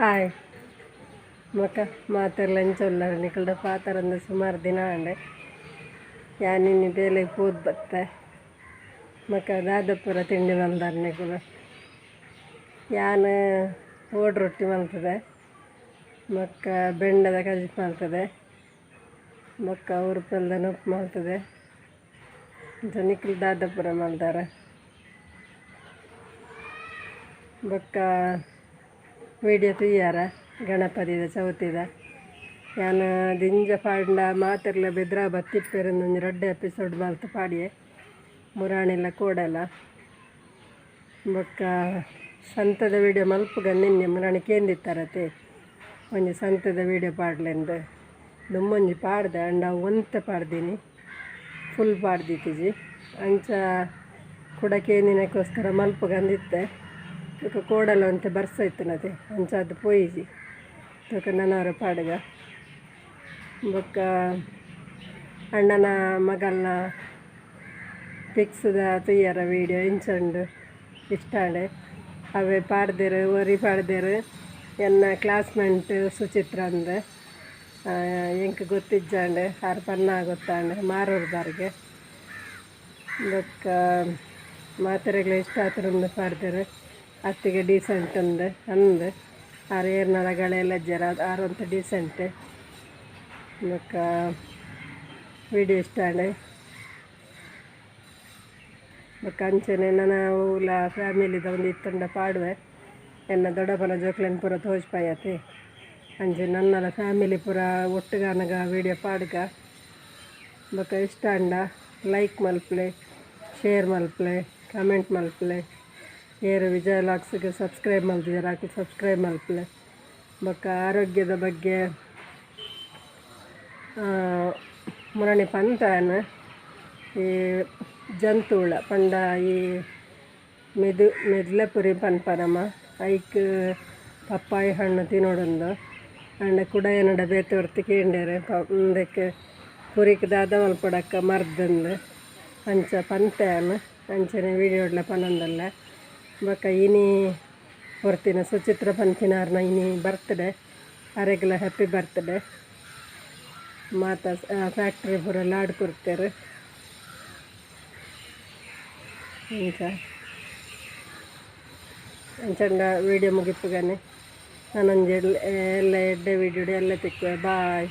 Hi ಮೊಕ ಮಾತೆರ್ಲ ಎಂಚ ಉಲ್ಲರ್ ನಿಕಲ್ಡ ಪಾತೆರಂದ ಸುಮಾರು ದಿನ ಆಂಡ್. ಯಾನ್ ಇನಿ ಬೇಲೆ ಪೋದು ಬತ್ತೆ. ಮಕ ದಾದಪುರ ತಿಂಡಿ ಮಲ್ದಾರ್ ನಿಕುಲು. ಯಾನ್ ಓಡ್ ರೊಟ್ಟಿ ಮಲ್ತದೆ, ಬೊಕ್ಕ ಬೆಂಡದ ಕಜಿಪು ಮಲ್ತದೆ, ಬೊಕ್ಕ ಉರುಪೆಲ್ದ ನುಪ್ಪು ಮಲ್ತದೆ. ಇಂಚ ನಿಕುಲು ದಾದಪುರ ಮಲ್ದಾರ. ಬೊಕ್ಕ ವಿಡಿಯೋ ತೂಯಾರ ಗಣಪತಿದ ಚೌತಿದ. ಯಾನ್ ದಿಂಜ ಪಾಂಡ ಮಾತೆರ್ಲ ಬೆದ್ರ ಬತ್ತಿಪ್ಪೆರ್ ಒಂಜಿ ರಡ್ಡ್ ಎಪಿಸೋಡ್ ಮಲ್ತ್ ಪಾಡಿಯೆ ಮುರಾಣಿಲ ಕೋಡಲ. ಬೊಕ್ಕ ಸಂತದ ವಿಡಿಯೋ ಮಲ್ಪುಗ ನಿನ್ನೆ ಮುರಾಣಿ ಕೇಂದಿತ್ತಾರತೆ ಒಂಜಿ ಸಂತದ ವಿಡಿಯೋ ಪಾಡ್ಲೆಂದು. ದುಂಬೊಂಜಿ ಪಾಡ್ದೆ ಅಂಡ ಒಂತೆ ಪಾಡ್ದೀನಿ, ಫುಲ್ ಪಾಡ್ದಿತ್ತಿಜಿ. ಅಂಚ ಕುಡ ಕೇಂದಿನಕ್ಕೋಸ್ಕರ ಮಲ್ಪುಗಂದಿತ್ತೆ. ಬೊಕ್ಕ ಕೋಡಲ ಒಂತೆ ಬರ್ಸ ಇತ್ತಿನತೆ ಅಂಚ ಅದು ಪೋಯಿಜಿ. ಬೊಕ್ಕ ನನವರ ಪಾಡುಗ. ಬೊಕ್ಕ ಅಣ್ಣನ ಮಗಲ್ನ ಪಿಕ್ಸ್ದ ತೂಯರ ವಿಡಿಯೋ ಇಂಚ ಉಂಡು ಇಷ್ಟ ಆಂಡ್. ಅವೇ ಪಾಡ್ದೆರ್ ಒರಿ ಪಾಡ್ದೆರ್ ಎನ್ನ ಕ್ಲಾಸ್ಮೇಟ್ ಸುಚಿತ್ರ ಅಂದ್. ಎಂಕ್ ಗೊತ್ತಿಜ್ಜಾಂಡ್ ಆರ್ ಪನ್ನ ಗೊತ್ತಾಂಡ್ ಮಾರೂರ್ದಾರ್ಗೆ. ಬೊಕ್ಕ ಮಾತೆರೆಗ್ಲ ಇಷ್ಟ ಆತುಂಡು ಪಾಡ್ದೆರ್. ಅತ್ತಿಗೆ ಡೀಸೆಂಟ್ ಅಂದ್ ಅಂದ್ ಆರ್ ಏರ್ನ ರಗಳೆ ಎಲ್ಲ ಇಜ್ಜೆರ್ ಆರ್ ಒಂತೆ ಡೀಸೆಂಟ್. ಬೊಕ್ಕ ವಿಡಿಯೋ ಇಷ್ಟ ಆಂಡ್. ಬೊಕ್ಕ ಅಂಚನೆ ನನ ಓಲ ಫ್ಯಾಮಿಲಿದ ಒಂದು ಇತ್ತುಂಡ ಪಾಡುವೆ. ಎನ್ನ ದೊಡ್ಡಪ್ಪನ ಜೋಕ್ಲೆನ್ ಪೂರ ತೋಜ್ಪಾಯತೆ. ಅಂಚೆ ನನ್ನಲ ಫ್ಯಾಮಿಲಿ ಪೂರ ಒಟ್ಟುಗಾನಗ ವಿಡಿಯೋ ಪಾಡುಗ. ಬೊಕ್ಕ ಇಷ್ಟ ಆಂಡ ಲೈಕ್ ಮಲ್ಪುಲೆ, ಶೇರ್ ಮಲ್ಪುಲೆ, ಕಮೆಂಟ್ ಮಲ್ಪುಲೆ. ಏರು ವಿಜಯ ವ್ಲಾಗ್ಸ್ಗೆ ಸಬ್ಸ್ಕ್ರೈಬ್ ಮಲ್ತಿದಾರೆ ಅಕುಲು ಸಬ್ಸ್ಕ್ರೈಬ್ ಮಲ್ಪುಲೆ. ಬೊಕ್ಕ ಆರೋಗ್ಯದ ಬಗ್ಗೆ ಮುರಣಿ ಪಂತಾನ್ ಈ ಜಂತುಹುಳ ಪಂಡ ಈ ಮೆದು ಮೆದ್ಲೆ ಪುರಿ ಪನ್ಪನಮ ಐಕ್ ಪಪ್ಪಾಯಿ ಹಣ್ಣು ತಿನ್ನೋಡೊಂದು. ಆಂಡ ಕುಡ ಎನ್ನಡ ಬೇತೆ ಒರ್ತಿ ಕೇಂಡೆರ್ ಉಂದಕ್ಕೆ ಪುರಿಕ್ ದಾದ ಮಲ್ಪೊಡಕ್ಕ ಮರ್ದಂದು. ಅಂಚ ಪಂತೆ ಅಂಚನೆ ವೀಡಿಯೋಡ್ಲ ಪನೊಂದುಲ್ಲೆ. ಬೊಕ್ಕ ಇನಿ ಒರ್ತಿನ ಸುಚಿತ್ರ ಪನ್ಪಿನಾರ್ನ ಇನಿ ಬರ್ತ್ಡೇ, ಅರೆಗ್ಲ ಹ್ಯಾಪಿ ಬರ್ತ್ಡೇ. ಮಾತ ಫ್ಯಾಕ್ಟ್ರಿ ಪೂರ ಲಾಡ್ ಕೊರ್ತೆರ್. ಇಂಚ ಅಂಚಂಡ ವೀಡಿಯೋ ಮುಗಿಪುಗನೆ. ನಾನೊಂಜಿ ಎಲ್ಲ ಎಡ್ಡೆ ವೀಡಿಯೋಡು ಎಲ್ಲ ತಿಕ್ಕುವೆ. ಬಾಯ್.